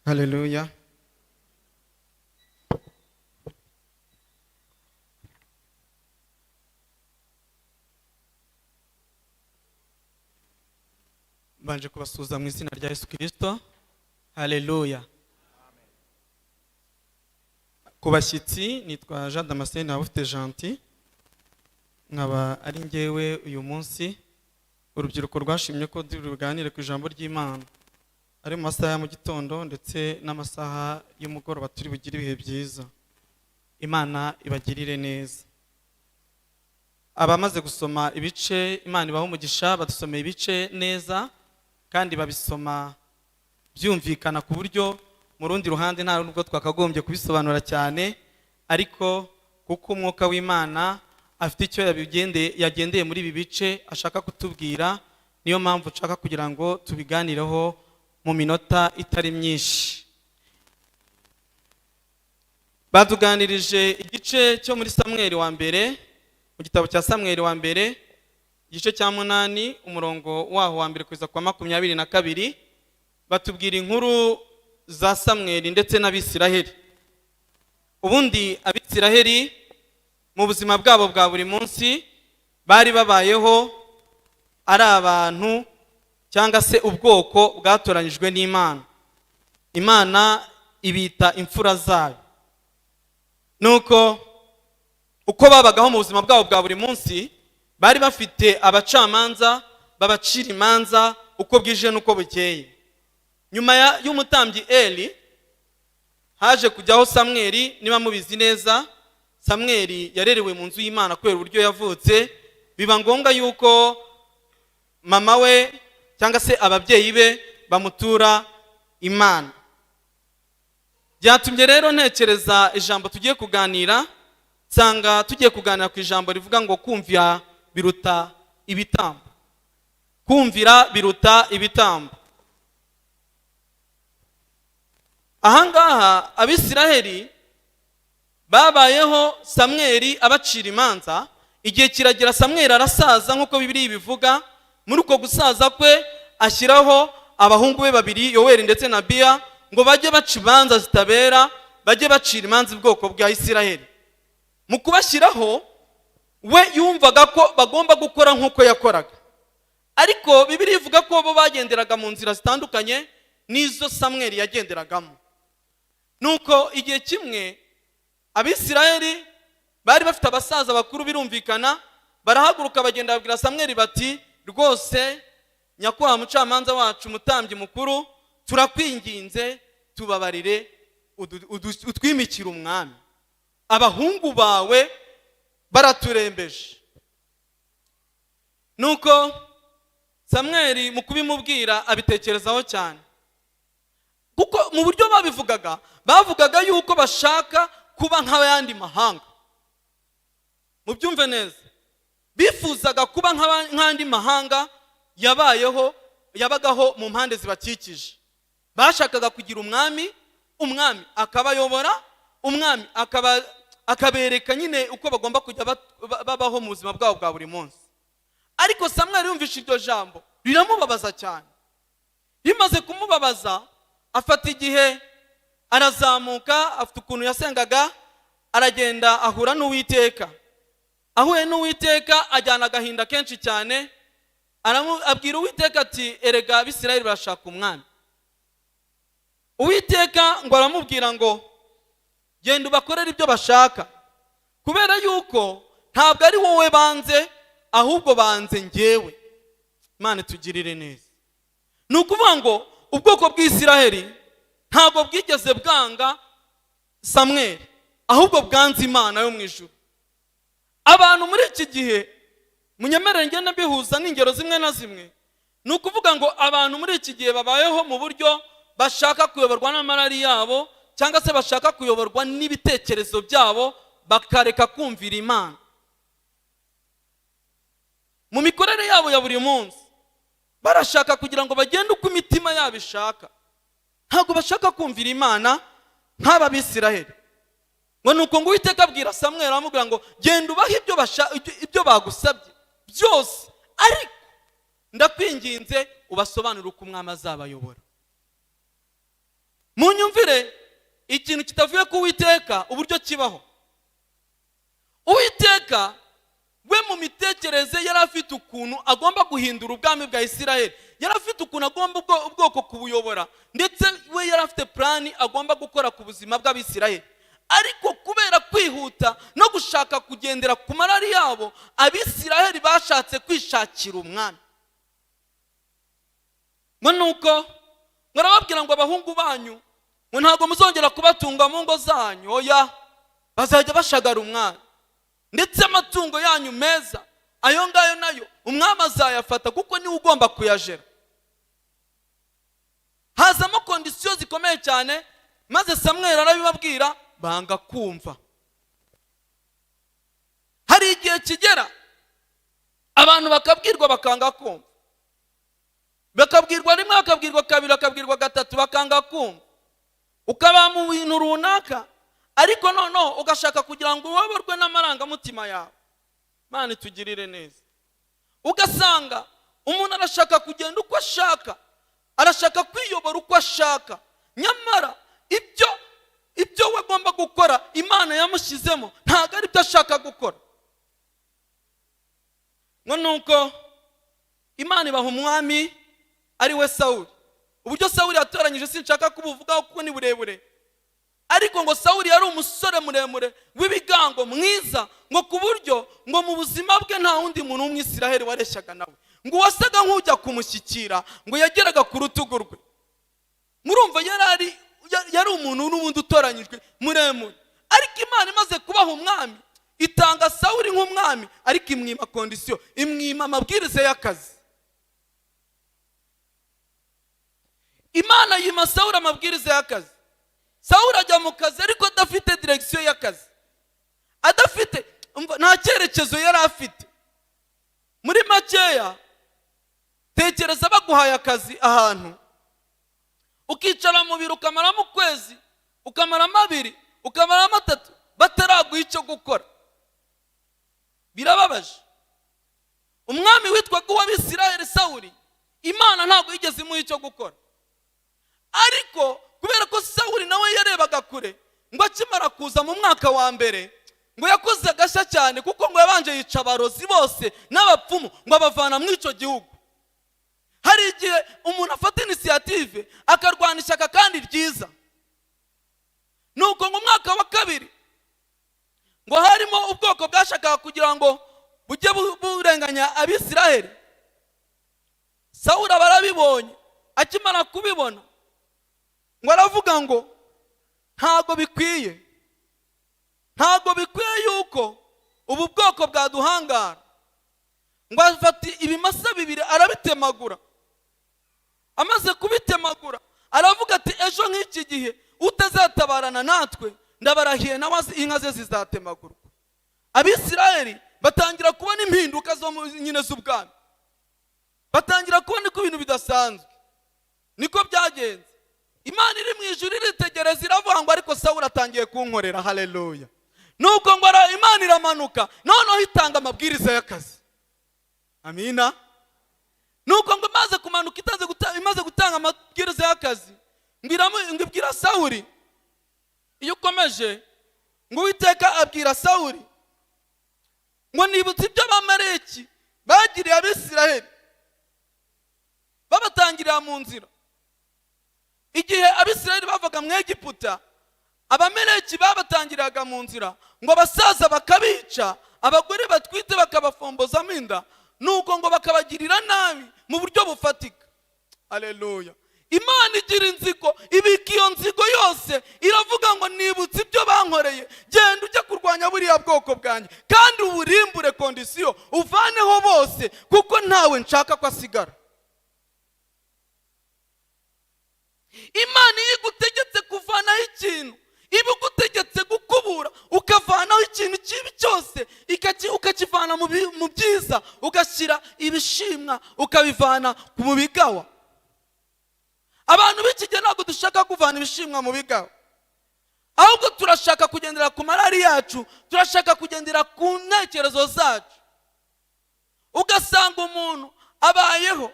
Haleluya. Mbanje kubasuhuza mu izina rya Yesu Kirisito. Haleluya. Ku bashyitsi, nitwa Jean Damascene Habufite Gentil, nkaba ari njyewe uyu munsi urubyiruko rwashimye ko tuganire ku ijambo ry'Imana, ari mu masaha ya mu gitondo ndetse n'amasaha y'umugoroba. Turi bugire ibihe byiza, Imana ibagirire neza. Abamaze gusoma ibice, Imana ibaha umugisha, badusomeye ibice neza kandi babisoma byumvikana, ku buryo mu rundi ruhande nta nubwo twakagombye kubisobanura cyane, ariko kuko Umwuka w'Imana afite icyo yagendeye muri ibi bice ashaka kutubwira, niyo mpamvu nshaka kugira ngo tubiganireho mu minota itari myinshi. Batuganirije igice cyo muri Samweli wa mbere, mu gitabo cya Samweli wa mbere, igice cya 8, umurongo waho wa 1 kugeza kwa 22. Batubwira inkuru za Samweli ndetse n'Abisiraheli. Ubundi Abisiraheli mu buzima bwabo bwa buri munsi bari babayeho ari abantu cyangwa se ubwoko bwatoranyijwe n'Imana, Imana ibita imfura zayo. Nuko uko babagaho mu buzima bwabo bwa buri munsi, bari bafite abacamanza babacira imanza uko bwije n'uko bukeye. Nyuma y'umutambyi Eli haje kujyaho Samweli. Niba mubizi neza, Samweli yarerewe mu nzu y'Imana kubera uburyo yavutse, biba ngombwa yuko mama we cyangwa se ababyeyi be bamutura Imana. Byatumye rero ntekereza ijambo tugiye kuganira, nsanga tugiye kuganira ku ijambo rivuga ngo kumvira biruta ibitambo. Kumvira biruta ibitambo. Ahangaha Abisiraheli babayeho Samweli abacira imanza. Igihe kiragera Samweli arasaza, nk'uko Bibiliya ibivuga. Muri uko gusaza kwe ashyiraho abahungu be babiri, Yoweri ndetse na Biya, ngo bajye baca imanza zitabera, bajye bacira imanza ubwoko bwa Isiraheli. Mu kubashyiraho, we yumvaga ko bagomba gukora nk'uko yakoraga, ariko Bibiliya ivuga ko bo bagenderaga mu nzira zitandukanye n'izo Samweli yagenderagamo. Nuko igihe kimwe Abisiraheli bari bafite abasaza bakuru, birumvikana, barahaguruka bagenda babwira Samweli bati: "Rwose nyakubahwa mucamanza wacu, umutambyi mukuru, turakwinginze, tubabarire utwimikire umwami, abahungu bawe baraturembeje." Nuko Samweli mu kubimubwira abitekerezaho cyane, kuko mu buryo babivugaga, bavugaga yuko bashaka kuba nk'ayandi mahanga. Mubyumve neza, bifuzaga kuba nk'andi mahanga yabayeho, yabagaho mu mpande zibakikije. Bashakaga kugira umwami, umwami akabayobora, umwami akabereka nyine uko bagomba kujya babaho mu buzima bwabo bwa buri munsi. Ariko Samweli yumvishe iryo jambo riramubabaza cyane. Rimaze kumubabaza, afata igihe arazamuka, afite ukuntu yasengaga, aragenda ahura n'Uwiteka. Ahuye n'Uwiteka ajyana agahinda kenshi cyane, abwira Uwiteka ati: "Erega Abisirayeli barashaka umwami." Uwiteka ngo aramubwira ngo: "Genda ubakorere ibyo bashaka, kubera yuko ntabwo ari wowe banze, ahubwo banze njyewe." Imana itugirire neza. Ni ukuvuga ngo ubwoko bw'Isiraheli ntabwo bwigeze bwanga Samweli, ahubwo bwanze Imana yo mu ijuru. Abantu muri iki gihe, munyemerere ngende mbihuza n'ingero zimwe na zimwe, ni ukuvuga ngo abantu muri iki gihe babayeho mu buryo bashaka kuyoborwa n'amarari yabo, cyangwa se bashaka kuyoborwa n'ibitekerezo byabo, bakareka kumvira Imana mu mikorere yabo ya buri munsi. Barashaka kugira ngo bagende uko imitima yabo ishaka, ntabwo bashaka kumvira Imana nk'aba Bisiraheli. Ngo nuko ngo Uwiteka abwira Samweli, aramubwira ngo: "Genda ubahe ibyo bagusabye byose, ariko ndakwinginze ubasobanurire uko umwami azabayobora." Munyumve. Ikintu kitavuye ku Uwiteka, uburyo kibaho. Uwiteka we mu mitekerereze yari afite ukuntu agomba guhindura ubwami bwa Isiraheli, yari afite ukuntu agomba ubwoko kubuyobora, ndetse we yari afite plan agomba gukora ku buzima bw'Abisiraheli. Ariko kubera kwihuta no gushaka kugendera ku marari yabo, Abisiraheli bashatse kwishakira umwami. Ngo nuko ngo arababwira ngo: "Abahungu banyu," ngo, "ntabwo muzongera kubatunga mu ngo zanyu. Oya, bazajya bashagara umwami. Ndetse amatungo yanyu meza, ayo ngayo nayo umwami azayafata, kuko niwe ugomba kuyajera." Hazamo condition zikomeye cyane, maze Samweri arabibabwira, banga kumva. Hari igihe kigera abantu bakabwirwa, bakanga kumva. Bakabwirwa rimwe, bakabwirwa kabiri, bakabwirwa gatatu, bakanga kumva. Ukaba mu bintu runaka, ariko noneho ugashaka kugira ngo uyoborwe n'amarangamutima yawe. Imana itugirire neza. Ugasanga umuntu arashaka kugenda uko ashaka, arashaka kwiyobora uko ashaka, nyamara ibyo we agomba gukora Imana yamushyizemo ntabwo ari byo ashaka gukora. Ngo nuko Imana ibaha umwami, ari we Sawuli. Uburyo Sawuli yatoranyije sinshaka kubuvugaho kuko ni burebure, ariko ngo Sawuli yari umusore muremure w'ibigango, mwiza, ngo ku buryo ngo mu buzima bwe nta wundi muntu w'Umwisiraheli wareshyaga nawe. Ngo uwasaga nk'ujya kumushyikira ngo yageraga ku rutugu rwe. Murumva yari umuntu n'ubundi utoranyijwe, muremure. Ariko Imana imaze kubaha umwami, itanga Sawuli nk'umwami, ariko imwima condition, imwima amabwiriza y'akazi. Imana yima Sawuli amabwiriza y'akazi. Sawuli ajya mu kazi ariko adafite direction y'akazi, adafite, nta cyerekezo yari afite. Muri makeya, tekereza baguhaye akazi ahantu, ukicara mu biro, ukamaramo ukwezi, ukamaramo 2, ukamaramo 3, bataraguha icyo gukora. Birababaje. Umwami witwaga uw'Abisiraheli Sawuli, Imana ntabwo yigeze imuha icyo gukora. Ariko kubera ko Sawuli nawe yarebaga kure, ngo akimara kuza mu mwaka wa mbere ngo yakoze agashya cyane, kuko ngo yabanje yica abarozi bose n'abapfumu, ngo abavana muri icyo gihugu. Hari igihe umuntu afata initiative akarwana ishyaka kandi ryiza. Nuko ngo umwaka wa kabiri ngo harimo ubwoko bwashakaga kugira ngo bujye burenganya Abisiraheli. Sawuli aba arabibonye. Akimara kubibona ngo aravuga ngo: "Ntabwo bikwiye, ntabwo bikwiye yuko ubu bwoko bwaduhangara." Ngo afata ibimasa 2 arabitemagura. Amaze kubitemagura aravuga ati: "Ejo nk'iki gihe utazatabarana natwe, ndabarahiye, nawe inka ze zizatemagurwa." Abisirayeli batangira kubona impinduka zo nyine z'ubwami, batangira kubona ko ibintu bidasanzwe. Niko byagenze. Imana iri mu ijuru iritegereza, iravuga ngo: "Ariko Sawuli atangiye kunkorera." Haleluya! Nuko ngo Imana iramanuka, noneho itanga amabwiriza y'akazi. Amina. Nuko ngo imaze kumanuka, imaze gutanga amabwiriza y'akazi, ngo ibwira Sawuli. Iyo ukomeje, ngo Uwiteka abwira Sawuli ngo: "Nibutse ibyo Abamaleki bagiriye Abisiraheli babatangirira mu nzira." Igihe Abisiraheli bavaga mu Egiputa, Abameleki babatangiraga mu nzira, ngo abasaza bakabica, abagore batwite bakabafombozamo inda, nuko ngo bakabagirira nabi mu buryo bufatika. Aleluya! Imana igira inzigo, ibika iyo nzigo yose, iravuga ngo: "Nibutse ibyo bankoreye. Genda ujye kurwanya buriya bwoko bwanjye kandi uburimbure, condition uvaneho bose, kuko ntawe nshaka ko asigara." Imana iyo igutegetse kuvanaho ikintu, iba igutegetse gukubura, ukavanaho ikintu kibi cyose, ukakivana mu byiza, ugashyira ibishimwa, ukabivana mu bigawa. Abantu b'iki gihe ntabwo dushaka kuvana ibishimwa mu bigawa, ahubwo turashaka kugendera ku marari yacu, turashaka kugendera ku ntekerezo zacu. Ugasanga umuntu abayeho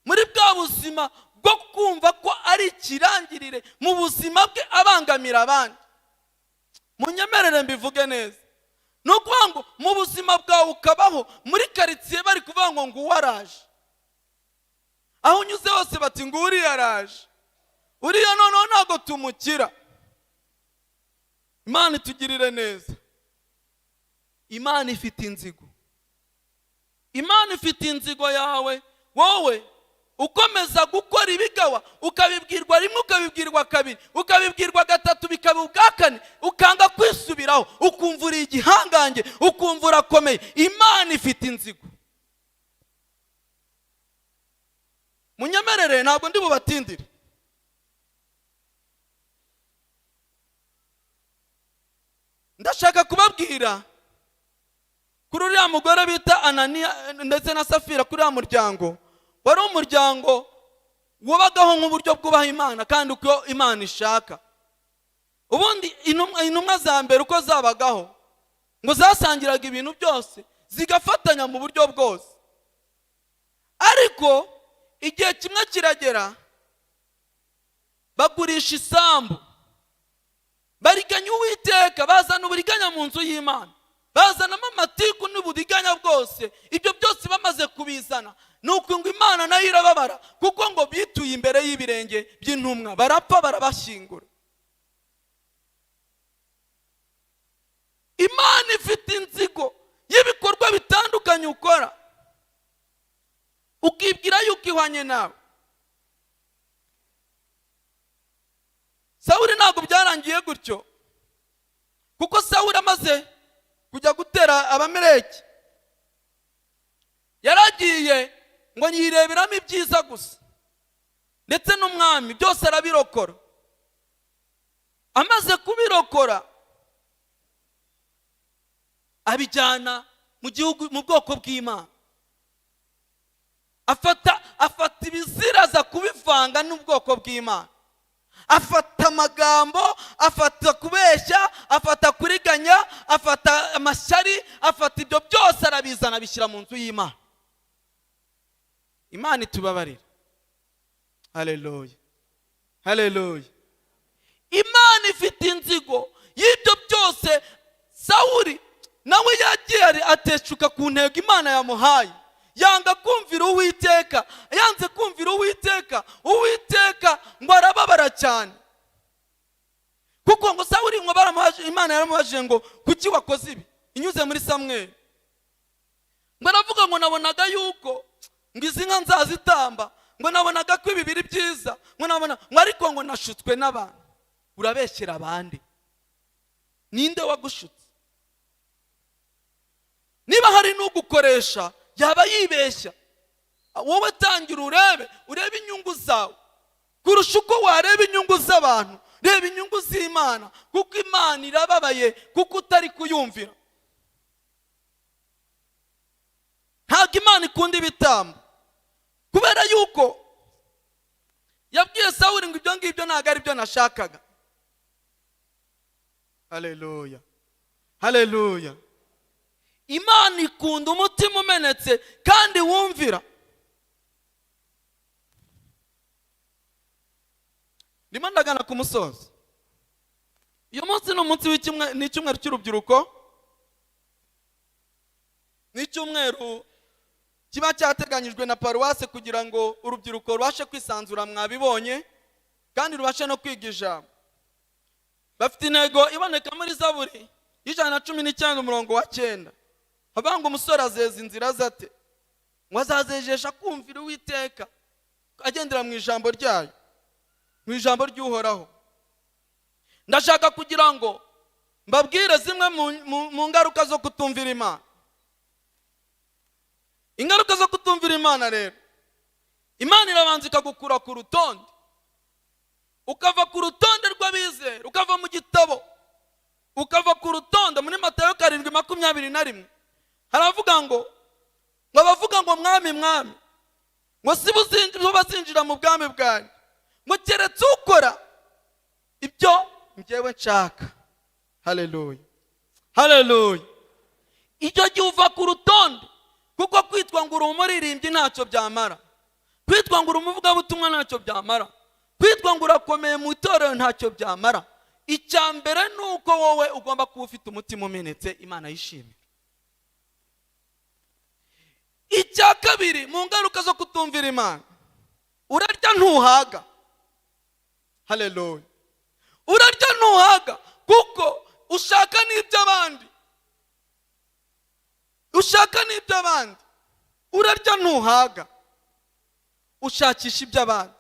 muri bwa buzima bwo kumva ko ari ikirangirire mu buzima bwe, abangamira abantu. ubangamira abandi. Munyemerere mbivuge neza. Ni ukuvuga ngo mu buzima bwawe ukabaho muri karitsiye bari kuvuga ngo nguwo araje, aho unyuze hose bati ngo uriya araje, uriya noneho ntabwo tumukira. Imana itugirire neza. Imana ifite inzigo, Imana ifite inzigo yawe wowe ukomeza gukora ibigawa, ukabibwirwa rimwe, ukabibwirwa kabiri, ukabibwirwa gatatu, bikaba ubwa kane, ukanga kwisubiraho, ukumva uri igihangange, ukumva urakomeye. Imana ifite inzigo. Munyemerere ntabwo ndi bubatindire. Ndashaka kubabwira kuri uriya mugore bita Ananiya ndetse na Safira, kuri uriya muryango wari umuryango wubagaho nk'uburyo bwubaha Imana kandi uko Imana ishaka. Ubundi intumwa za mbere uko zabagaho ngo zasangiraga ibintu byose, zigafatanya mu buryo bwose. Ariko igihe kimwe kiragera bagurisha isambu, bariganya Uwiteka, bazana uburiganya mu nzu y'Imana, bazanamo amatiku n'uburiganya bwose. Ibyo byose bamaze kubizana, nuko ngo Imana nayo irababara, kuko ngo bituye imbere y'ibirenge by'intumwa, barapfa barabashyingura. Imana ifite inzigo y'ibikorwa bitandukanye ukora, ukibwira yuko ihwanye nawe. Sawuli ntabwo byarangiye gutyo, kuko Sawuli amaze kujya gutera Abameleki, yaragiye ngo yireberamo ibyiza gusa, ndetse n'umwami byose arabirokora. Amaze kubirokora abijyana mu gihugu, mu bwoko bw'Imana. Afata ibiziraza kubivanga n'ubwoko bw'Imana, afata amagambo, afata kubeshya, afata kuriganya, afata amashyari, afata ibyo byose arabizana abishyira mu nzu y'Imana. Imana itubabarira. Haleluya, haleluya. Imana ifite inzigo y'ibyo byose. Sawuli nawe yagiye ateshuka ku ntego Imana yamuhaye, yanga kumvira Uwiteka. Yanze kumvira Uwiteka, Uwiteka ngo arababara cyane, kuko ngo Sawuli ngo baramuhaje, Imana yaramubajije ngo kuki wakoze ibi, inyuze muri Samweli. Ngo aravuga ngo nabonaga yuko ngo izi nka nzazitamba, ngo nabonaga ko ibi biri byiza, ngo nabona ngo ariko ngo nashutswe n'abantu. Urabeshyera abandi, ninde wagushutse? Niba hari n'ugukoresha yaba yibeshya. Wowe tangira urebe inyungu zawe kurusha uko wareba inyungu z'abantu. Reba inyungu z'Imana, kuko Imana irababaye kuko utari kuyumvira. Ntabwo Imana ikunda ibitambo, kubera yuko yabwiye Sawuli ngo ibyo ngibyo ntabwo ari byo nashakaga. Haleluya, haleluya. Imana ikunda umutima umenetse kandi wumvira. Ndimo ndagana ku musozo. Uyu munsi ni umunsi ni icyumweru cy'urubyiruko, ni icyumweru kiba cyateganyijwe na paruwase kugira ngo urubyiruko rubashe kwisanzura, mwabibonye, kandi rubashe no kwiga ijambo. Bafite intego iboneka muri Zaburi 119 umurongo wa 9, havuga ngo umusore azeza inzira ze ate? Ngo azazejesha kumvira Uwiteka agendera mu ijambo ryayo, mu ijambo ry'Uhoraho. Ndashaka kugira ngo mbabwire zimwe mu ngaruka zo kutumvira Imana. Ingaruka zo kutumvira Imana rero, Imana irabanza ikagukura ku rutonde, ukava ku rutonde rw'abizera, ukava mu gitabo, ukava ku rutonde. Muri Matayo 7:21 haravuga ngo abavuga ngo mwami mwami, ngo si bo bazinjira mu bwami bwanjye, ngo keretse ukora ibyo njyewe nshaka. Haleluya, haleluya. Icyo gihe uva ku rutonde, kuko kwitwa ngo uri umuririmbyi ntacyo byamara, kwitwa ngo uri umuvugabutumwa ntacyo byamara, kwitwa ngo urakomeye mu itorero ntacyo byamara. Icya mbere ni uko wowe ugomba kuba ufite umutima umenetse Imana yishimira. Icya kabiri, mu ngaruka zo kutumvira Imana, urarya ntuhaga. Haleluya! Urarya ntuhaga, kuko ushaka n'iby'abandi, ushaka n'iby'abandi. Urarya ntuhaga, ushakisha iby'abandi.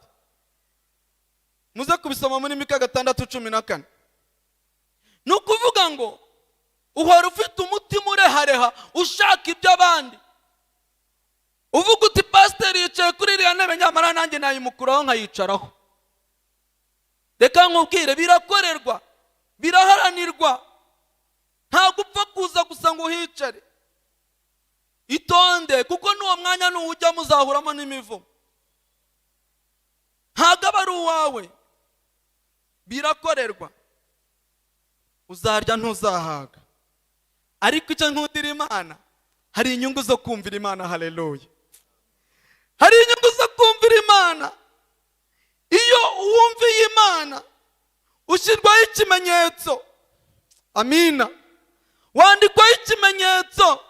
Muze kubisoma muri Mika 6:14. Ni ukuvuga ngo uhora ufite umutima urehareha, ushaka iby'abandi, uvuga uti: "Pasiteri yicaye kuri iriya ntebe, nyamara nanjye nayimukuraho nkayicaraho." Reka nkubwire, birakorerwa, biraharanirwa, ntabwo upfa kuza gusa ngo uhicare. Itonde, kuko n'uwo mwanya nuwujyamo uzahuramo n'imivumo, ntabwo aba ari uwawe, birakorerwa. Uzarya ntuzahaga. Ariko icyo nkundira Imana, hari inyungu zo kumvira Imana. Haleluya! Hari inyungu zo kumvira Imana. Iyo wumviye Imana ushyirwaho ikimenyetso. Amina. Wandikwaho ikimenyetso.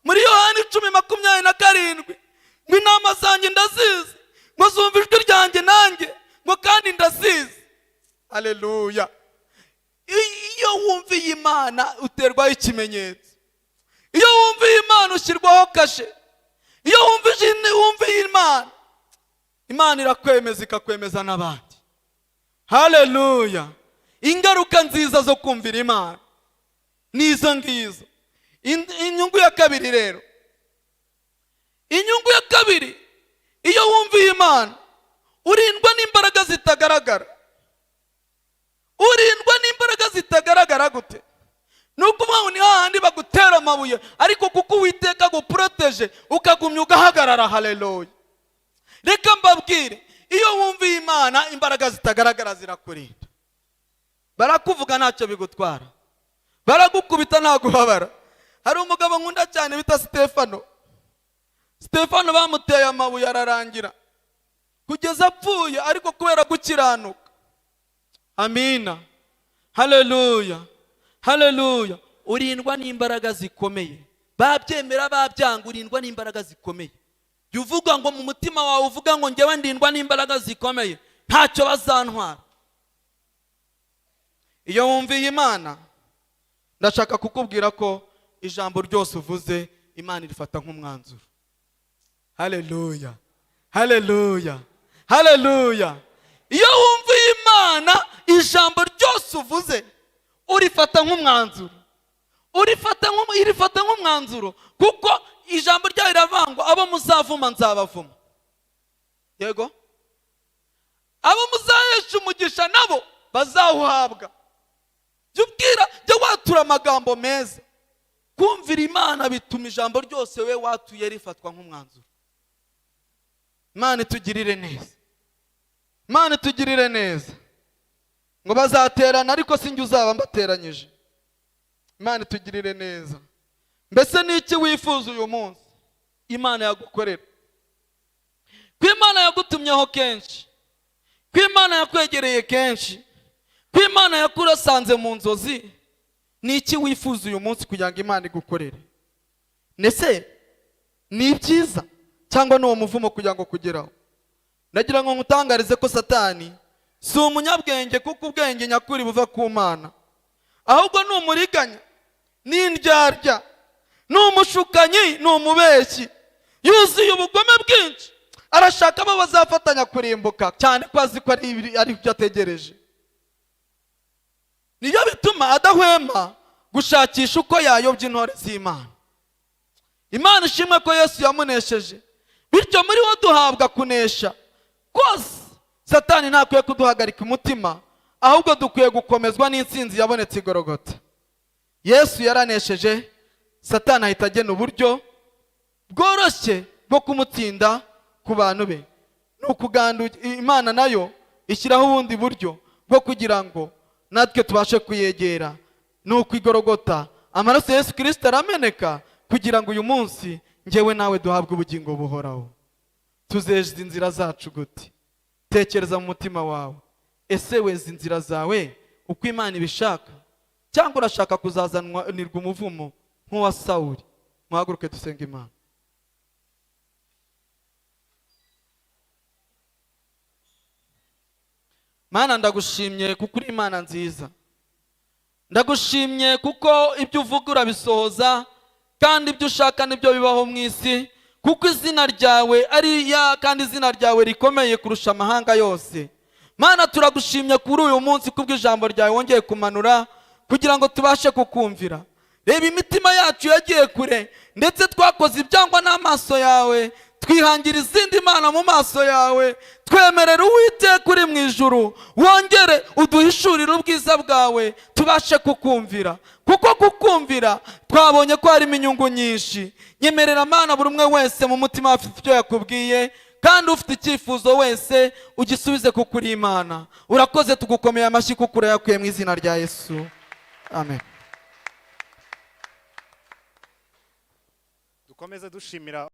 Muri Yohani 10:27 ngo: "Intama zanjye ndazizi, ngo zumva ijwi ryanjye, nanjye ngo kandi ndazizi." Aleluya! Iyo wumviye Imana uterwaho ikimenyetso. Iyo wumviye Imana ushyirwaho kashe. Iyo wumviye Imana, Imana irakwemeza, ikakwemeza n'abandi. Haleluya! Ingaruka nziza zo kumvira Imana ni izo ngizo. Inyungu ya kabiri rero, inyungu ya kabiri, iyo wumviye Imana urindwa n'imbaraga zitagaragara. Urindwa n'imbaraga zitagaragara gute? Ni ukuvuga ngo ni hahandi bagutera amabuye, ariko kuko Uwiteka aguporoteje, ukagumya ugahagarara. Haleluya! Reka mbabwire, iyo wumviye Imana imbaraga zitagaragara zirakurinda. Barakuvuga, ntacyo bigutwara. Baragukubita, ntabwo ubabara. Hari umugabo nkunda cyane bita Sitefano. Sitefano bamuteye amabuye ararangira kugeza apfuye, ariko kubera gukiranuka. Amina, haleluya, haleluya! Urindwa n'imbaraga zikomeye. Babyemera, babyanga, urindwa n'imbaraga zikomeye. Jya uvuga ngo mu mutima wawe, uvuga ngo: "Ngewe ndindwa n'imbaraga zikomeye, ntacyo bazantwara." Iyo wumviye Imana, ndashaka kukubwira ko ijambo ryose uvuze Imana irifata nk'umwanzuro. Haleluya, haleluya, haleluya! Iyo wumviye Imana, ijambo ryose uvuze urifata nk'umwanzuro, irifata nk'umwanzuro, kuko ijambo ryayo riravangwa: "Abo muzavuma nzabavuma, yego, abo muzahesha umugisha nabo bazawuhabwa." Jya ubwira, jya watura amagambo meza. Kumvira Imana bituma ijambo ryose we watuye rifatwa nk'umwanzuro. Imana itugirire neza, Imana itugirire neza. Ngo bazaterana, ariko si njye uzaba mbateranyije. Imana itugirire neza. Mbese ni iki wifuza uyu munsi Imana yagukorera? Ko Imana yagutumyeho kenshi, ko Imana yakwegereye kenshi, ko Imana yakurasanze mu nzozi, ni iki wifuza uyu munsi kugira ngo Imana igukorere? Ndetse ni ibyiza cyangwa ni uwo muvumo kugira ngo kugeraho? Ndagira ngo nkutangarize ko Satani si umunyabwenge, kuko ubwenge nyakuri buva ku Mana. Ahubwo ni umuriganya, ni indyarya, ni umushukanyi, ni umubeshyi, yuzuye ubugome bwinshi. Arashaka abo bazafatanya kurimbuka, cyane ko azi ko ari ibyo ategereje. Niyo bituma adahwema gushakisha uko yayobya intore z'Imana. Imana ishimwe ko Yesu yamunesheje, bityo muri wo duhabwa kunesha kose. Satani ntakwiye kuduhagarika umutima, ahubwo dukwiye gukomezwa n'intsinzi yabonetse i Gorogota. Yesu yaranesheje, Satani ahita agena uburyo bworoshye bwo kumutsinda ku bantu be, ni ukugandu. Imana nayo ishyiraho ubundi buryo bwo kugira ngo natwe tubashe kuyegera, ni ukwigorogota amaraso ya Yesu Kirisito arameneka kugira ngo uyu munsi ngewe nawe duhabwe ubugingo buhoraho. Tuzeza inzira zacu gute? Tekereza mu mutima wawe. Ese weza inzira zawe? Uko Imana ibishaka, cyangwa urashaka kuzazanirwa umuvumo nk'uwa Sawuli? Muhaguruke dusenge Imana. Mana, ndagushimye kuko uri Imana nziza. Ndagushimye kuko ibyo uvuga urabisohoza, kandi ibyo ushaka nibyo bibaho mu isi, kuko izina ryawe ari ya, kandi izina ryawe rikomeye kurusha amahanga yose. Mana, turagushimye kuri uyu munsi kubw'ijambo ryawe wongeye kumanura kugira ngo tubashe kukumvira. Reba imitima yacu yagiye kure, ndetse twakoze ibyangwa n'amaso yawe, twihangira izindi mana mu maso yawe. Twemerera, Uwiteka uri mu ijuru, wongere uduhishurire ubwiza bwawe, tubashe kukumvira, kuko kukumvira twabonye ko harimo inyungu nyinshi. Nyemerera Mana, buri umwe wese mu mutima afite icyo yakubwiye, kandi ufite icyifuzo wese ugisubize kuko uri Imana. Urakoze, tugukomeye amashyi kuko urayakuye, mu izina rya Yesu, amen. Dukomeze dushimira.